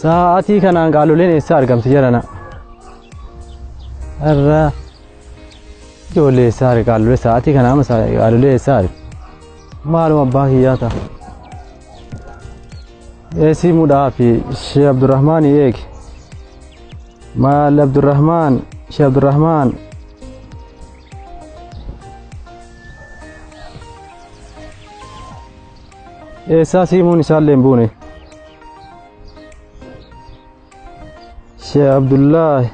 Sa'aatii kanaan qaaloleen eessaa argamti jedhana. Har'a ijoollee eessaa arga qaalolee sa'aatii kanaa amma qaalolee eessaa arga. Maaluma abbaa kiyyaa ta'a. Eesii mudhaa fi Shee Abdurrahmaan eegi. Maal Abdurrahmaan Shee Abdurrahmaan. Eessaa siimuun isaallee hin buune. Shee Abdullaahi.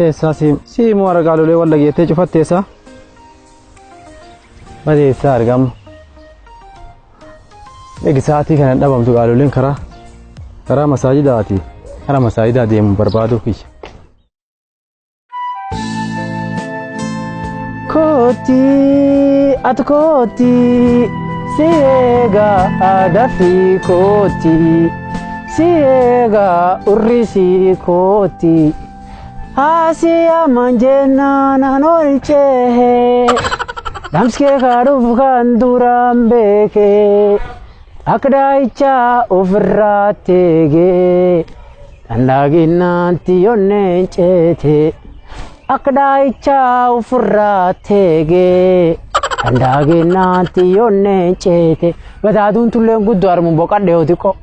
Eessaa siimuu har'a qaalolee walla geettee cufatte eessaa? Bade eessaa argamu? Eegi sa'aatii kana dhabamtu qaaloleen karaa masaajidaati. Karaa masaajidaa deemu barbaaduu kiyya. Kooti ati kooti si eegaa aadaa fi kooti si eegaa urrisii kooti. Asiya manjennaan an olchee damskee kaadhuuf kan duraan beekee akka daa'ichaa ofirraa teegee dhandaaginnaan tiyoonneen ceete akka daa'ichaa ofirraa teegee dhandaaginnaan tiyoonneen ceete bataaduun tulleen guddoo armuun boqadhee xiqqoo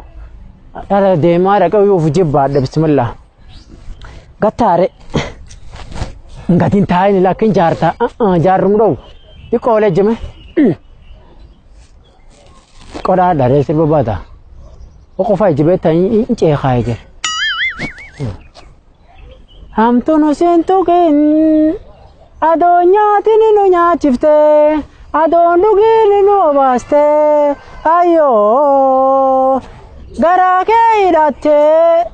dhala deemaa dhaqee uff jibbaadhe bismillah. Gattaare gatiin taa'in lakkin jaarta jaarrum dhowu xiqqoo lejjime qodaa dharee sirba baata qofa ijibee ta'in hin ceekaa jira. Hamtuun siin tuqin adoo nyaatiin nu nyaachifte adoon dhugiin nu obaaste ayyoo garaa kee hidhattee.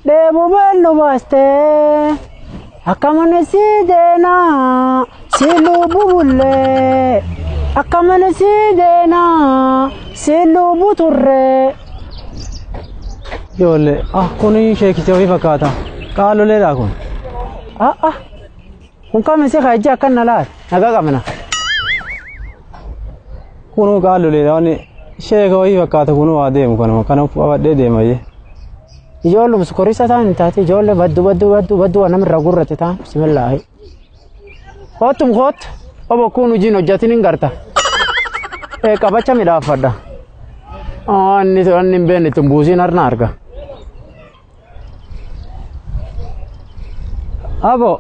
Dheebuu beelnu baastee akkamani si deenaa si lubbu bullee akkamani si deenaa si lubbu turree. Ijoollee kun sheekicha wayii fakkaata. Qaaloleedha kun. Kun kam si kaajja akkan na laal nagaa qabna. Kunuu qaaloleedha wanni sheeka wayii fakkaata kunuu waa deemu kanuma kana qabadhee deemayyee. Ijoollum sukorisa ta'an hin taate ijoollee baddu baddu baddu baddu waan namirraa gurrate ta'an bismillaahi. Koottum koottu obbo kun hojiin hojjetin hin garta. Qabacha midhaafadha. Inni inni hin beekne ittiin buusiin harna arga. Abo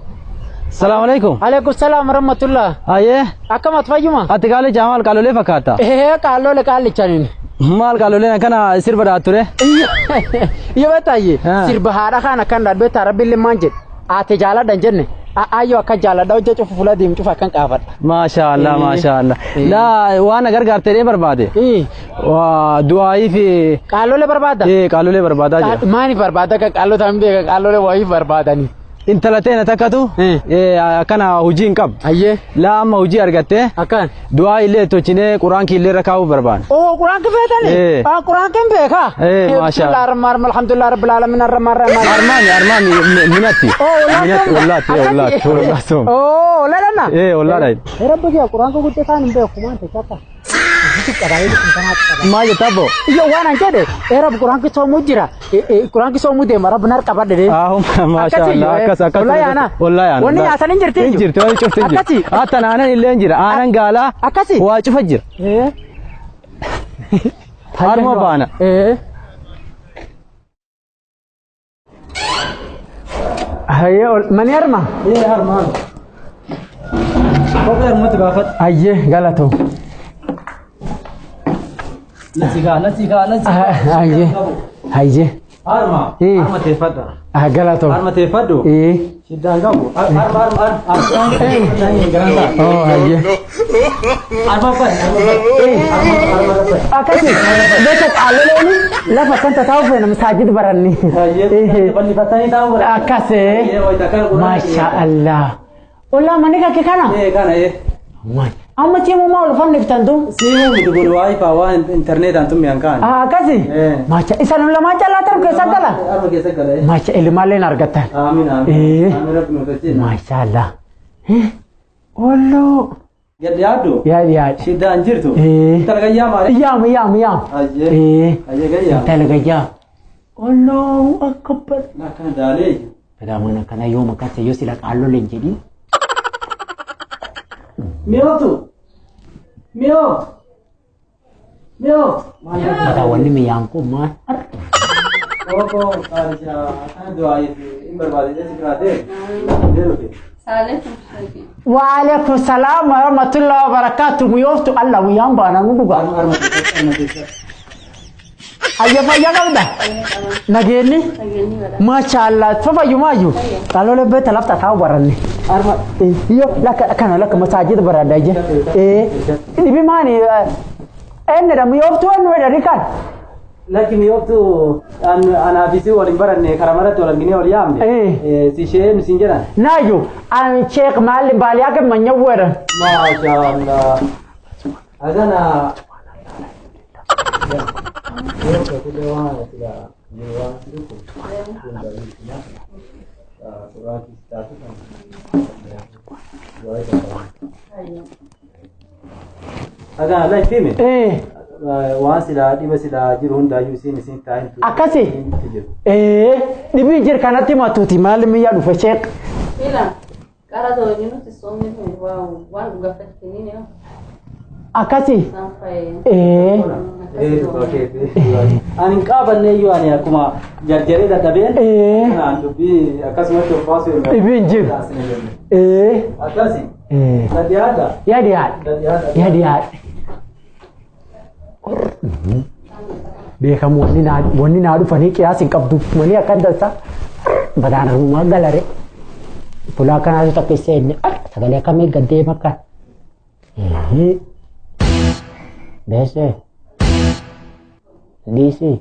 salaamu alaikum. Alaikum salaam warahmatullah. Ayyee. Akkam ati fayyuma? Ati qaalicha maal qaalolee fakkaata? Qaalolee qaalichaniin. Maal qaaloleen akkana sirba dhaat ture? Yoo beektaa sirba haadha kan akkan dhaadhu beektaa rabbi illee maan jedhe ate jaaladha hin jenne ayyoo akka jaaladha hojja cufu fuula deemu cufa akkan qaafadha. Maasha Allah maasha Allah. Laa waan na gargaarte dhee barbaade. Waa du'aayii fi. Qaalolee barbaada? Qaalolee barbaadaa jira. Maani barbaada akka qaalota hin beeka qaalolee wayii barbaadanii. Intala teena takkatu akkana hojii hin qabdu. Ayyee. Laa amma hojii argattee. Akkan. Du'aa illee tolchinee quraankii illee irra kaa'uu barbaanna. Oo quraankii feetani? Quraankii hin beekaa? Maasha Allah. Bismillahirrahmanirrahim alhamdulillah rabbil alamin arrahman arrahim. Armaani armaani minatti. Minatti wallaatti wallaatti wallaatti. Oo lalana. Wallaadha. Rabbi kiyya quraankii guddee kaan hin beeku maan ta'e akka. Maal jetta abbo? Iyo waan an jedhe rabbi quraankii soomuu jira. Quraankii soomuu deema rabbi nar qabadhe dee. Maasha Allah akkas akkas. Wallahi ana. Wallahi ana. Wanni nyaatan hin jirti. Hin jirti wanni cufti hin jirti. Hatta aanan illee hin jira. Aanan gaalaa. Akkasi. Waa cufa jira. Harma baana. Hayyee mani harma? Harma. Kophee harmatti baafadhu. Hayyee galatoo. Nasigaa nasigaa nasigaa. Hayyee hayyee. Harma harma teeffadha. Galatoo. Harma teeffadhu. Shiddaan qabu. Harma harma harma. Oh hayyee. Harma bani harma bani. Akkasi beekta qaaloleen lafa kan taa'u feena masaajid baranni. Hayyee. Bal'ifatanii taa'u baranni. Akkasee. Maasha Allah. Ollaa manni kakke kana? Kana. Amma cimu maa ol fanniftan tu? Siimuu miti kun waa'ee faa waan intarneetaan tummi an kaan. Akkasi? Maasha isa nu lamaan callaa taru keessa gala? Arma keessa gala. Maasha ilmaalleen argattan. Amiin amiin. Amiin rabbi nu tolchee. Maasha Allah. Olloo. Gad yaaddu? Yaa dhiyaadhe. Shiddaan jirtu? Eh. Intala gayyaa maali? Yaam yaam yaam. Ayyee. Eh. Ayyee gayyaa. Intala gayyaa. Allahu akbar. Akkana daalee jiru. Badaamaan akkana yooma akkasa yoo sila qaalloleen jedhin. Mi'ootu. Mi'ootu. Mi'ootu. Mataa wanni miyyaan kun maal? Koko qaalicha akkana du'aa hin barbaade si biraa deemu. Deemuufi. Waalaikum salaam wa rahmatullahi wa barakatuh. Mi'ooftu Allah guyyaan baana nu dhuga. Arma keessatti arma keessatti. Ayya fayyaa qabda. Nageenyi. Maashaallah. Fayyumaayyuu. Qaaloolee beekta lafta taa'u baranne. Arma. Iyo lakka kana lakka masaajida barada je. Eh. Dhibi maani eenyudha mi'ooftuu eenyudha rikaan. Lakki mi'ooftu anaa fi si waliin baranne karaa maratti wal arginee wal yaamne. Eh. Si ishee siin jedhan. Naayu ani Sheekh Maalli Baaliyaa gammanyaa weeran. Maashaallah. Agana. Agana laifime. Eh. Waan silaa dhiba silaa jiru hundaayyuu isin taa'intu. Akkasi. Eh. Dhibi jir kanatti matuuti maali miyyaa dhufe Sheekh. Ila, qara tooni nuti soomni kun waan dhugafatiniin Akkasi. isaan fayyee. Eh. Ani hin qaabanne iyyuu ani akkuma jarjaree dadhabeen. Eh. Kanaan dubbii akkasumatti of baasuu hin Dhibi hin jiru. Eh. Akkasi. Eh. Gadi haadha. Yaadi haadha. Gadi haadha. Yaadi haadha. Beekamu wanni naa dhufanii qiyaas hin qabdu manii akkan dansa badaan harmumaa galare fulaa akkanaatu takka isa inni sagalee akkamii gaddee makka. Beese. Dhiisi.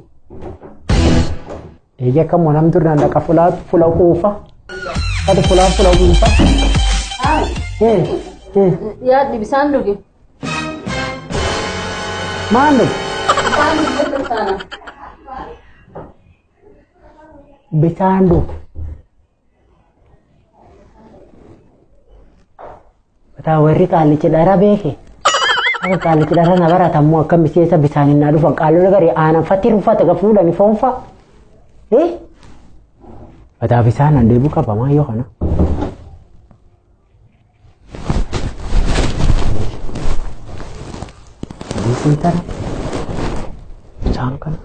Eeyyee akkam wanam durnaan dhaqa fulaa fula quufa. Katu fulaa fula quufa. Yaaddi bisaan dhugi. Maal dhugi? Bisaan dhugi sana. Bisaan dhugi. Mataa warri qaallichi dhara beeke. Akka qaallichi dhara na baratammoo akka miseensa bisaaniin naa dhufan qaallota garii aanan fatti ruffata ga fuudhani foonfa. Mataa bisaan an deebi'u qaba maayyoo kana. Bisaan tana. Bisaan kana.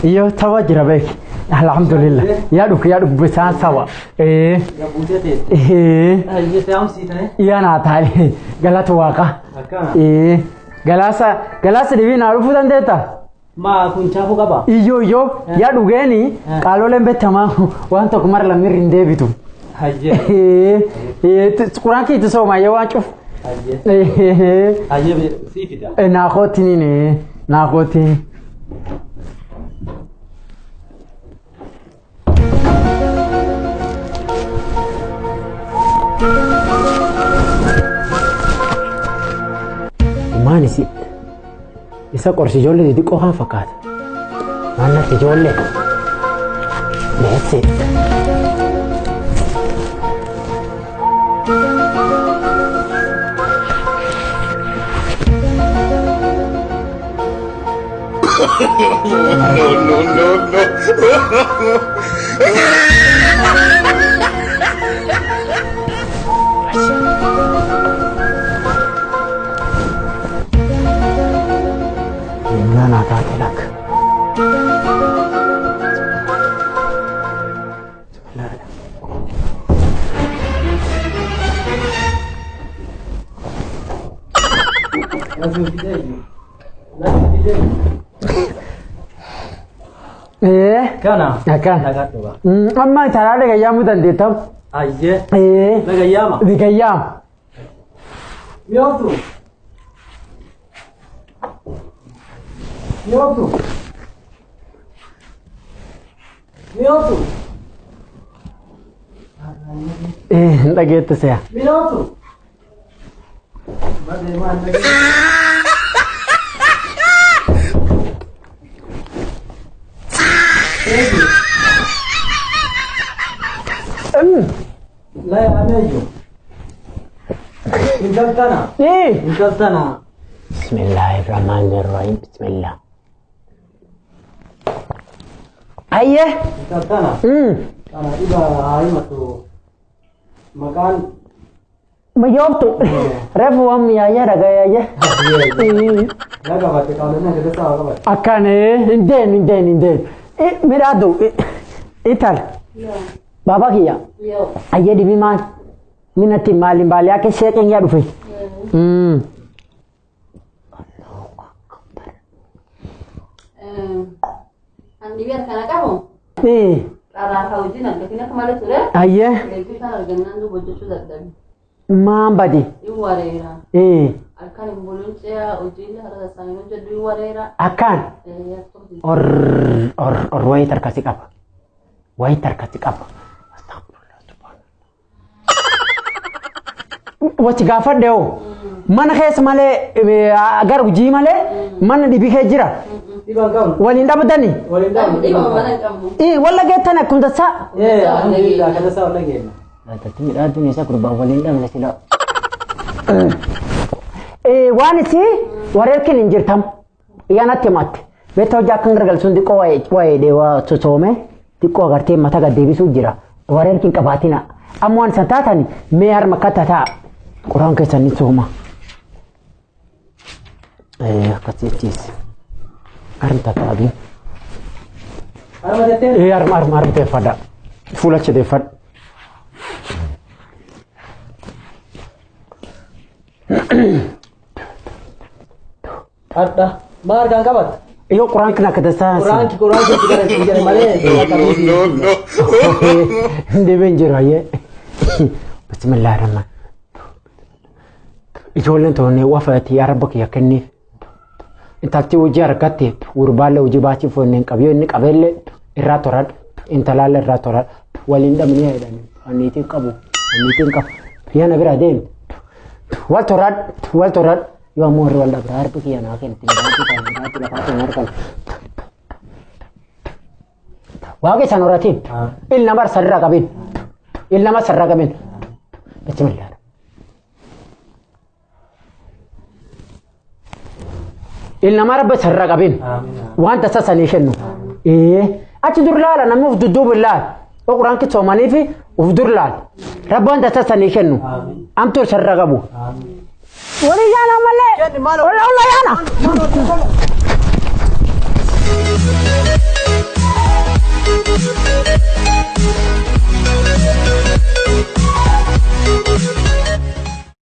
Iyo tawa jira beek. Alhamdulillah. Yaa dhuk yaa dhuk bisaan sawa. Eh. Eh. Yaa naa taale galata waaqa. Eh. Galaasa galaasa dhibii naa dhufuu dandeetta? Maa kun chaafuu qaba. Iyyoo iyyoo yaa dhugeeni qaaloleen beekamaa waan tokko mara lamirri hin deebitu. Hayyee. Eh. Quraan kiitti sooma yoo waan cufu. Hayyee. Hayyee sii fida. Naa kootiin naa kootiin. Maan isi isa qorsi ijoollee xixiqqoo kan fakkaata. Waan natti ijoollee. That's it. No, no, no, no. Naa taate lakka. Ee. Kana. Akkan. Nagaa dhuga. Amma taraa dhagayyaamuu dandeettam. Ayyee. Ee. Nagayyaama. Dhagayyaam. Mi'ooftu. Mi'ooftu. Mi'ooftu. Ee dhageettu se'a. Mi'ooftu. Badee maal dhagee. Laa ameeyyo. Intaltana. Ee. Intaltana. Bismillahirrahmanirrahim. Bismillah. Ayyee. Intaltana. Kana dhiba haa himatu. Maqaan Mi'ooftu. Reefu waan mi'aayyaa dhagayaayyaa. yaa qabate qaamni akka tasaa qabate. Akkan hin deemu hin deemu hin deemu. Midhaaddu ital. Baaba kiyya. Yoo. Ayyee dhibi maal? Minatti maaliin baalee akka sheeqeen yaa dhufe. An dhibee harkana qabu qaraa hojii argatin akka malee ture. Ayyee Eeguu isaan argannaan duuba hojjechuu dadhabe. maan badi. Hin wareera. Halkan hin buluun ce'a hojiin harka isaanii hojjedhu hin wareera. Akkaan Akkuma or or or wayii tarkasi qaba. Wayii tarkasi qaba. Astaghfirullah subhanallah. Wachi gaafadhe hoo mana keessa malee gara hojii malee mana dhibii kee jira. Dhiba hin qabnu. Waliin dhabdani. Waliin dhabnu. Dhiba mana hin qabnu. Walla geettan akkuma tasaa. Ee alhamdulillah kan tasaa wal dhageenya. Tatti midhaadduun isa gurbaan waliin dhabne sila. Waan isi wareerkin hin jirtam. Iyyaanatti himatte. Beektaa hojii akkan gargalsuun xiqqoo waa'ee waa sosoome xiqqoo agartee mata gad deebisuu jira. Wareerkin qabaatina. Amma waan isan taatan mee harma akka tataa. Quraan keessan ni sooma. Akkas jechiis. Harmi tataa abiin. Harma jetteen. Harma harma harma teeffadha. Fuula achi teeffadha. Har'a maal harkaan qabatta? Yoo quraan kana akka tasaa. Quraanki quraanki itti gara itti gara malee. No, no, no. Deebiin jiru ayyee. Bismillahirrahmaan. Ijoolleen toonee wafaati yaa rabba kiyya kenniif. Intalti hojii argatte gurbaallee hojii baachii foonneen qabu yoo inni qabeellee irraa toradha. Intalaallee irraa toradha. Waliin dhabnee jedhani. Aniitiin qabu. Aniitiin qabu. Yana bira deemi. Wal toradha. Wal toradha. Yoo ammoo warri wal dhabra harbi kiyya naa kennitti. Midhaatti lafaa ta'e harkan. Waaqni isaan horatiin. Ilma nama sarara qabin. Ilma nama sarara qabin. Bismillah. Ilma nama rabbi sarara qabin. Waan tasa sanii kennu. Achi dur laala namni of dudduuba laala. O quraan kisoomanii fi of dur laala. Rabbi waan tasa sanii kennu. Amtuu sarara qabu. Wali yaana malee. Wala yaana.